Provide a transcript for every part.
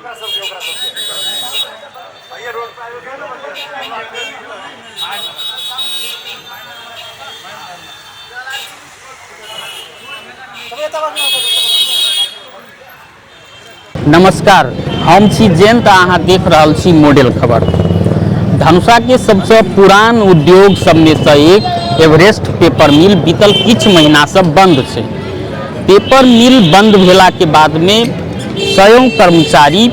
नमस्कार, हम छी जयंत, अहाँ देख रहल छी मॉडल खबर। धनुषा के सबसे पुरान उद्योग सब में से एक एवरेस्ट पेपर मिल बीतल किछु महीना से बंद छै। पेपर मिल बंद भेला के बाद में स्वयं कर्मचारी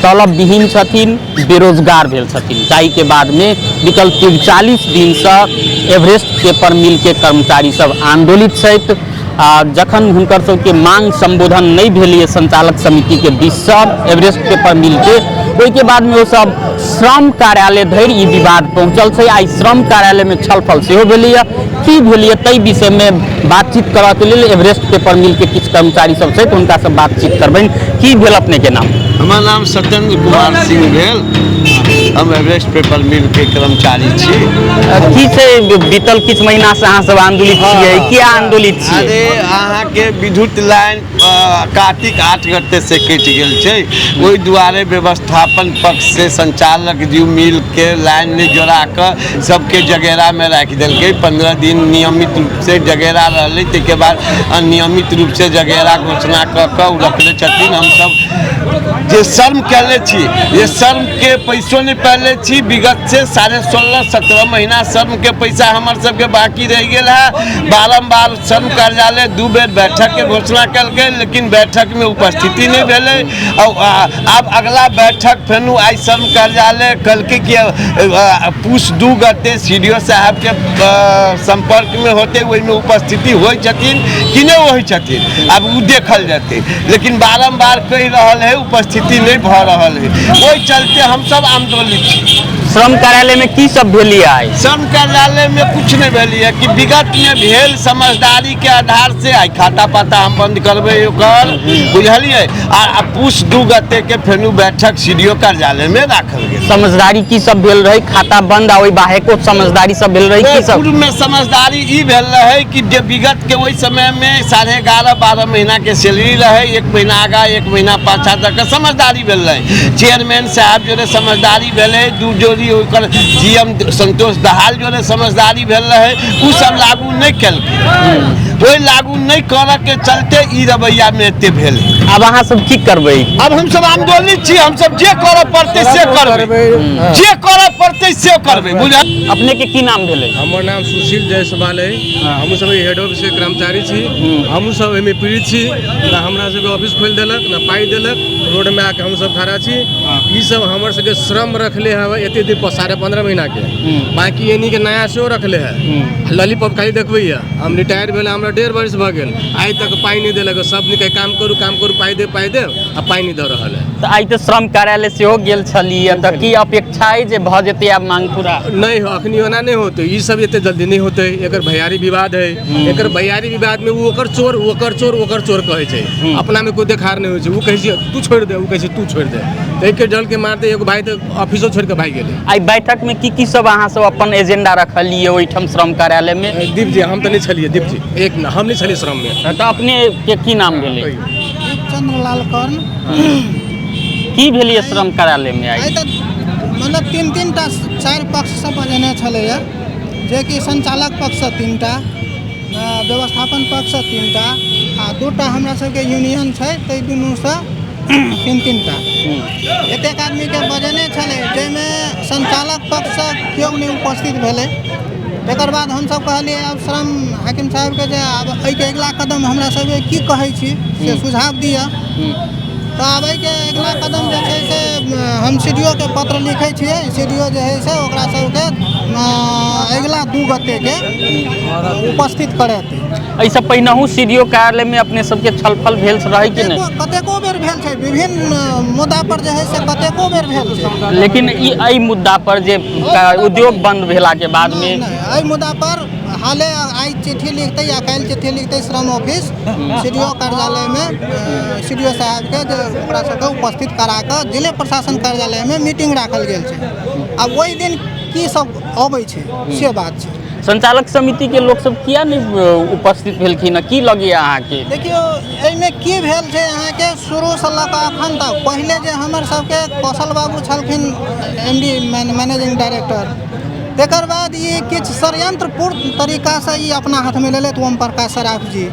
तलब विहीन छथिन, बेरोजगार भेल छथिन। जाहि के बाद में बीतल 43 दिन से एवरेस्ट पेपर मिल के कर्मचारी सब आंदोलित छथि। आ जखन हुनकर सबके मांग संबोधन नहि भेल संचालक समिति के दिस से एवरेस्ट पेपर मिल के, ओहिके बाद में ओ सब श्रम कार्यालय धरि ई विवाद पहुंचल छै। आइ श्रम कार्यालय में छलफल सेहो भेलैए। की भेलैए ताहि विषय में बातचीत करऽ के लेल एवरेस्ट पेपर मिल के किछु कर्मचारी सब छथि, हुनका से बातचीत करबनि। की भेल, अपने के नाम? हमर नाम सत्येंद्र कुमार सिंह भेल। हम एवरेस्ट पेपर मिल के कर्मचारी छी। की छै, बीतल किछु महीना से अहाँ सब आंदोलित छियै, किया आंदोलित छियै? अरे, अहाँके विद्युत लाइन कार्तिक 8 गते से कटि गेल छै। ओहि दुआरे व्यवस्थापन पक्ष से संचालक जी मिल के लाइन नहि जोड़ा कऽ सबके जगेरामे राखि देलकै। 15 दिन नियमित रूप से जगेरा रहलै, ताहिके बाद अनियमित रूप से जगेरा घोषणा कऽ कऽ ओ रखने छथिन। हमसब जे श्रम कयले छी, जे श्रमके पैसो नहि पायले छी। विगत से 16.5-17 महीना श्रमके पैसा हमर सबके बाकी रहि गेल है। बारम्बार श्रम कार्यालय 2 बेर बैठक के घोषणा कयलकै, लेकिन बैठकमे उपस्थिति नहि भेलै। और आब अगला बैठक फेनु आइ श्रम कार्यालय कहलकै कि पूस 2 गते सी डी ओ साहबके संपर्कमे होतै, ओहिमे उपस्थिति होइ छथिन कि नहि होइ छथिन, आब ओ देखल जेतै। लेकिन बारम्बार कहि रहल है, उपस्थिति नहि भऽ रहल है। ओहि चलते हमसब आंदोलित छी। श्रम कार्यालय में की सब भेलिए आइ? श्रम कार्यालय में कुछ नहीं भेलिए कि विगत में भेल समझदारी के आधार से आइ खाता पाता हम बंद करबै ओकर, बुझलियै? आ पूस 2 गते के फेनु बैठक सी डी ओ कार्यालय में राखल गेल। समझदारी की सब भेल रहे? खाता बंद आ ओहि बाहेको समझदारी सब भेल रहे की सब? पूर्व में समझदारी ई भेल रहे कि जे विगत के ओहि समय में 11.5-12 महीना के सैलरी रहे, 1 महीना आगा 1 महीना पाछा तक समझदारी भेल रहे। चेयरमैन साहब जोड़े समझदारी भेलै, 2 जोड़ी ओकर जी एम संतोष दहाल जोड़े समझदारी भेल रहे, उ सब लागू नहि केलकै। ओहि लागू नहि करऽ के चलते ई रवैया में एते भेल। आब अहाँ सब की करबै? अब हमसब आंदोलित छी। हमसब जे करऽ पड़तै से करबै, जे करऽ पड़तै से करबै, बुझल? अपने के की नाम भेलै? हमर नाम सुशील जायसवाल है। हमहूँ सब हेड ऑफिस के कर्मचारी छी। हमहूँ सब एहिमे पीड़ित छी। ना हमरा सबके ऑफिस खोलि देलक, ना पाइ देलक। रोडमे आके हमसब खड़ा छी। ई सब हमर सबके श्रम रखले है एते दिन पर 15.5 महीना के, बाकी एनी के नया सेहो रखले है। लॉलीपॉप खाली देखबैया। हम रिटायर भेल हमरा 1.5 वर्ष भऽ गेल, आइ तक पाइ नहि देलक। सब निके काम करू, काम करू, पाइ दे, पाइ दे, आ पाइ नहि दऽ रहल है। तऽ आइ तऽ श्रम कार्यालय सेहो गेल छलियै, तऽ की अपेक्षा अइ जे भऽ जेतै आब मांग पूरा? नहि, अखनी ओना नहि होतै। ई सब एते जल्दी नहि होतै। एकर भैयारी विवाद है। एकर भैयारी विवाद में ओ ओकर चोर, ओ ओकर चोर, ओकर चोर कहै छै। अपना में कोई देखार नहि होइ छै। ओ कहै छै तू छोड़ि दे, ओ कहै छै तू छोड़ि दे। ताहिके डर के मारते एगो भाई तऽ ऑफिसो छोड़ि कऽ भागि गेलै। आइ बैठक में की की सब अहाँ सब अपन एजेंडा रखलियै ओहिठाम श्रम कार्यालय में? दीप जी, हम तऽ नहि छलियै। दीप जी, एक मिनट, हम नहि छलियै श्रम में। तऽ अपने के की नाम भेलै? चंद्रलाल कर्ण। की भेलियै श्रम कार्यालय में आइ? आइ तऽ मतलब 3-3 टा 4 पक्ष सब बजेने छलैए, जेकि संचालक पक्षसँ 3 टा, व्यवस्थापन पक्षसँ 3 टा आ 2 टा हमरा सबके यूनियन छै, ताहि दुनूसँ 3-3 टा, एतेक आदमीके बजेने छलै, जाहिमे संचालक पक्षसँ केओ नहि उपस्थित भेलै। तकर बाद हमसब कहलियै आब श्रम हाकिम साहेबके जे आब एहिके अगिला कदम हमरा सबके की कहै छी से सुझाव दिअ। तऽ आब एहिके अगिला कदम जे छै से हम सी डी ओ के पत्र लिखै छियै। सी डी ओ जे हइ से ओकरा सबके अगिला 2 गतेके उपस्थित करेतै। एहिसँ पहिनहु सी डी ओ कार्यालय में अपने सबके छलफल भेल रहै कि नहि? कतेको बेर भेल छै। विभिन्न मुद्दा पर जे है से कतेको बेर भेल छै। लेकिन ई एहि मुद्दा पर जे उद्योग बंद भेला के बाद में? नहि, एहि मुद्दा पर हाले आइ चिट्ठी लिखतै या काल्हि चिट्ठी लिखतै श्रम ऑफिस सी डी ओ कार्यालयमे सी डी ओ साहेबके, जे ओकरा सबके उपस्थित करा कऽ जिले प्रशासन कार्यालयमे मीटिंग राखल गेल छै। आब ओहि दिन की सब अबै छै से बात छै। संचालक समिति के लोक सब किया नहि उपस्थित भेलखिन हँ? की लगैया अहाँके? देखियौ, एहिमे की भेल छै अहाँके, शुरूसँ लऽ कऽ अखन तक पहिले जे हमर सबके कौशल बाबू छलखिन एमडी मैनेजिंग डायरेक्टर, तकर बाद ई किछु षड्यंत्रपूर्ण तरीकासँ ई अपना हाथमे लेलथि ओम प्रकाश सराफ जी,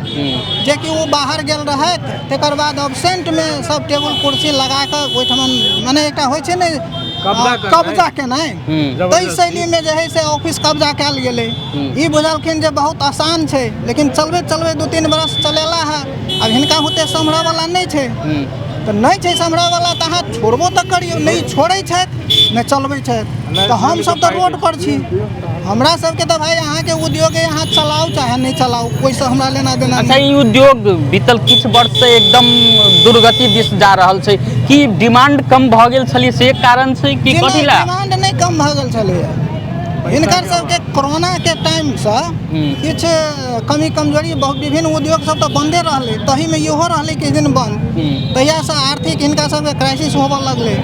जेकि ओ बाहर गेल रहथि। तकर बाद अबसेंटमे सब टेबुल कुर्सी लगा कऽ ओहिठमन मने एकटा होइ छै ने कब्जा केनाइ, ताहि शैलीमे जे है से ऑफिस कब्जा कयल गेलै। ई बुझलखिन जे बहुत आसान छै, लेकिन चलबैत चलबैत 2-3 बरस चलेला है। आब हिनका होते सम्हरऽवला नहि छै, तऽ नहि छै सम्हरऽवला तऽ अहाँ छोड़बो तऽ करियौ। नहि छोड़ै छथि, नहि चलबै छथि, तऽ हमसब तऽ रोड पर छी। हमरा सबके तऽ भाइ अहाँके उद्योग अहाँ चलाउ चाहे नहि चलाउ, ओहिसँ हमरा लेना देना। अच्छा, ई उद्योग बीतल किछु वर्ष से एकदम दुर्गति दिस जा रहल छै। की डिमांड कम भऽ गेल छलै से कारण छै कि कथी ला? डिमांड नहि कम भऽ गेल छलैए, हिनकर सबके कोरोनाके टाइमसँ किछु कमी कमजोरी, बहुत विभिन्न उद्योग सब तऽ बन्दे रहलै, तहीमे इहो रहलै किछु दिन बन्द। तहियासँ आर्थिक हिनका सबके क्राइसिस होबऽ लगलै।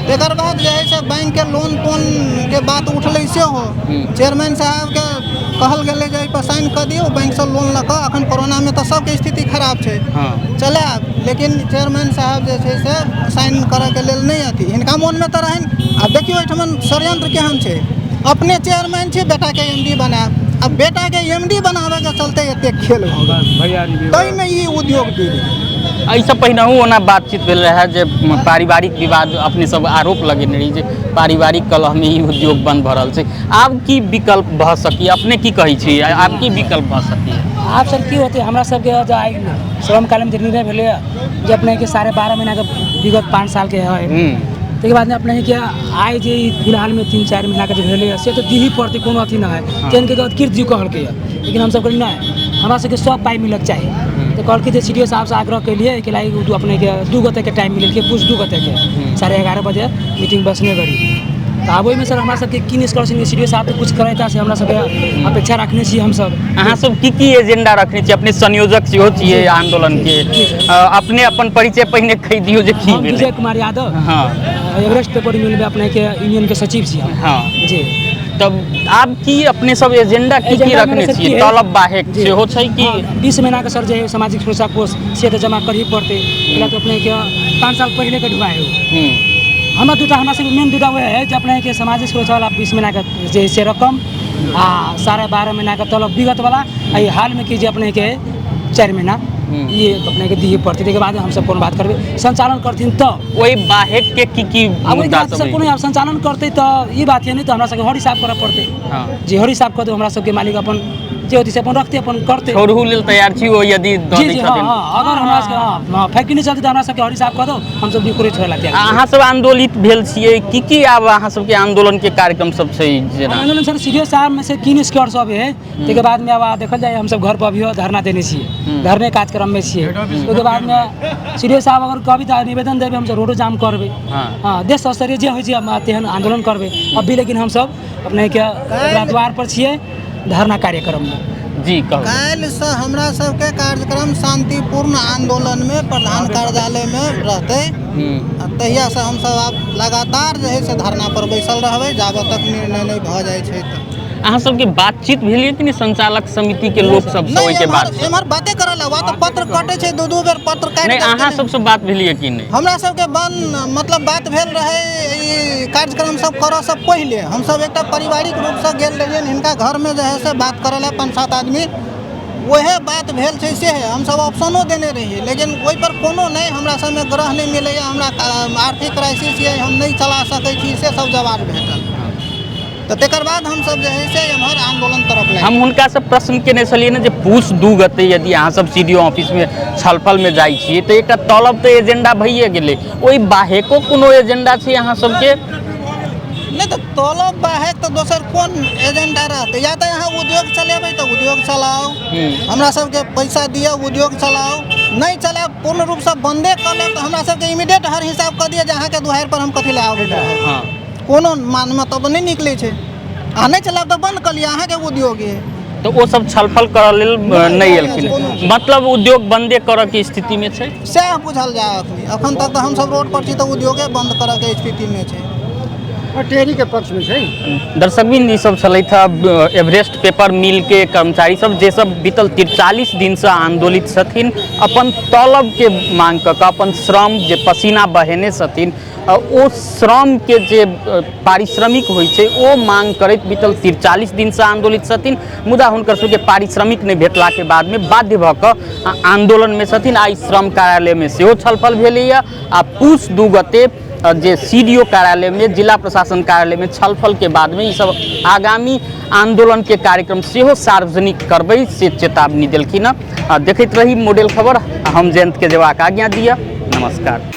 तकर बाद जे है से बैंकके लोन तोनके बात उठलै, सेहो चेयरमैन साहबके कहल गेलै जे एहिपर साइन कऽ दियौ, बैंकसँ लोन लऽ कऽ अखन कोरोनामे तऽ सबके स्थिति खराब छै, चलायब। लेकिन चेयरमैन साहब जे छै से साइन करऽके लेल नहि अथी, हिनका मोनमे तऽ रहनि। आब देखियौ एहिठमन षड्यंत्र केहन छै, अपने चेयरमैन छी, बेटाके एमडी बनायब। आब बेटाके एमडी बनाबैके चलते एतेक खेल भऽ गेल, ताहिमे ई उद्योग डूबि गेल। एहिसँ पहिनहु ओना बातचीत भेल रहै जे पारिवारिक विवाद, अपने सब आरोप लगेने रही जे पारिवारिक कलहमे ई उद्योग बंद भऽ रहल छै। आब की विकल्प भऽ सकी, अपने की कहै छी, आब की विकल्प भऽ सकी? आब सर की होतै, हमरा सबके जे आइ श्रम कालमे जे निर्णय भेलैए जे अपनेके 12.5 महीनाके विगत 5 सालके है, ताहिके बादमे अपनेके आइ जे फिलहालमे 3-4 महीनाके जे भेलैए से तऽ दिही पड़तै, कोनो अथी नहि है। तेहनके कृत जी कहलकैए, लेकिन हमसब कहलियै नहि, हमरा सबके सब पाइ मिलऽके चाही। तऽ कहलकै जे सी डी ओ साहबसँ आग्रह केलियै कि लाइक अपनेके 2 गोटेके टाइम मिललकै, पुछ 2 गोटेके 11:30 बजे मीटिंग बसने करी। तऽ आब ओहिमे सर हमरा सबके की निष्कर्ष, सी डी ओ साहब तऽ कुछ करैता से हमरा सबके अपेक्षा रखने छी हमसब। अहाँ सब की की एजेंडा रखने छी? अपने संयोजक सेहो छियै आंदोलन के, अपने अपन परिचय पहिने कहि दियौ जे की भेलै। विजय कुमार यादव, हाँ, एवरेस्ट पेपर मिल में अपने के यूनियन के सचिव छी हम। हाँ जी। तब आब की अपने सब एजेंडा की की रखने छियै? तलब बाहेक सेहो छै कि 20 महीना के सर जे सामाजिक सुरक्षा कोष से तऽ जमा करही पड़तै, तऽ अपने के 5 साल पहले के ढुआए हो। हमरा दूटा, हमरा सबके मेन दूटा वएह है जे अपने के सामाजिक सुरक्षा वाला 20 महीना के जे से रकम आ 12.5 महीना के तलब विगत वाला, आ हाल में की जे अपने के 4 महीना ये अपने के दिए पड़तै। ताहिके बाद हमसब कोनो बात करबै, संचालन करथिन तऽ ओहि बाहेक के की की मुद्दा सब? कोनो आब संचालन करतै तऽ ई बात ये नहि तऽ हमरा सबके हर हिसाब करऽ पड़तै। जे हर हिसाब कऽ देबै हमरा सबके मालिक अपन जे होतै से अपन रखतै, अपन करतै। छोड़हु लेल तैयार छी ओ यदि दऽ दै छथिन? अगर हमरा सबके हँ फैक्ट्री नहि चलतै तऽ हमरा सबके हर हिसाब कऽ दौ, हमसब भी छोड़ै ला तैयार। अहाँ सब आंदोलित भेल छियै, की की आब अहाँ सबके आंदोलन के कार्यक्रम सब छै? जेना आंदोलन सर सी डी ओ साहब में से की निष्कर्ष सब है, ताहिके बाद में आब देखल जाए। हमसब घर पर अभियो धरना देने छियै, धरने कार्यक्रम में छियै। ओहिके बाद में सी डी ओ साहब अगर कहबी तऽ निवेदन देबै, हमसब रोडो जाम करबै, हँ देश स्तरीय जे होइ छै तेहन आंदोलन करबै अभी। लेकिन हमसब अपनेके द्वार पर छियै धरना कार्यक्रम में। जी कहू। काल्हिसँ हमरा सबके कार्यक्रम शांतिपूर्ण आंदोलन में प्रधान कार्यालय में रहतै। तहियासँ हमसब आब लगातार जे है से धरना पर बैसल रहबै जाबत तक निर्णय नहि भऽ जाइ छै। तऽ अहाँ सबके बातचीत भेल कि नहि संचालक समिति के लोक सबसँ ओहिके बाद? एम्हर बाते करऽ ला तऽ पत्र कटै छै, 2-2 बेर पत्र काटि। नहि, अहाँ सबसँ बात भेलियै कि नहि? हमरा सबके मतलब बात भेल रहै ई कार्यक्रम सब करऽसँ पहिले। हमसब एकटा पारिवारिक रूपसँ गेल रहियनि हिनका घरमे जे है से बात करऽ ला 5-7 आदमी, वएह बात भेल छै से है। हमसब ऑप्शनो देने रहियै, लेकिन ओहिपर कोनो नहि, हमरा सबमे ग्रह नहि मिलैए, हमरा आर्थिक क्राइसिस यऽ, हम नहि चला सकै छी, से सब जवाब भेटल। तऽ तकर बाद हमसब जे है से एम्हर आंदोलन तरफ हम हुनकासँ प्रश्न केने छलियै ने जे पूछ 2 गते यदि अहाँ सब सी डी ओ ऑफिसमे छलफलमे जाइ छियै तऽ एकटा तलब तऽ एजेंडा भइए गेलै, ओहि बाहेको कोनो एजेंडा छै अहाँ सबके? नहि तऽ तलब बाहेक तऽ दोसर कोन एजेंडा रहतै? या तऽ अहाँ उद्योग चलेबै तऽ उद्योग चलाउ, हमरा सबके पैसा दिअ उद्योग चलाउ, नहि चलायब पूर्ण रूपसँ बन्दे कऽ लेब तऽ हमरा सबके इमीडिएट हर हिसाब कऽ दिअ जे अहाँके दुहारि पर हम कथी लए आबैत रहब। कोनो मान मतलब नहि निकलै छै। अहाँ नहि चलायब तऽ बन्द कऽ लिअ, अहाँके उद्योग यऽ। तऽ ओ सब छलफल करऽ लेल नहि एलखिन, मतलब उद्योग बन्दे करऽ के स्थितिमे छै सएह बुझल जाय। अखन तक तऽ हमसब रोड पर छी तऽ उद्योगे बन्द करऽ के स्थितिमे छै। टेहरीके पक्षमे छै। दर्शकबिंद, ई सब छलथि हँ एवरेस्ट पेपर मिलके कर्मचारी सब, जे सब बीतल 43 दिनसँ आन्दोलित छथिन, अपन तलबके मांग कऽ कऽ, अपन श्रम जे पसीना बहेने छथिन ओ श्रमके जे पारिश्रमिक होइ छै ओ मांग करैत बीतल 43 दिनसँ आन्दोलित छथिन। मुदा हुनकर सबके पारिश्रमिक नहि भेटलाके बादमे बाध्य भऽ कऽ आन्दोलनमे छथिन। आइ श्रम कार्यालयमे सेहो छलफल भेलैए आ पूस 2 गते जे CDO कार्यालयमे, जिला प्रशासन कार्यालयमे छलफलके बादमे ई सब आगामी आन्दोलनके कार्यक्रम सेहो सार्वजनिक करबै से चेतावनी देलखिन हँ। देखैत रही मॉडल खबर। हम जयंत के जेबाक आज्ञा दिअ। नमस्कार।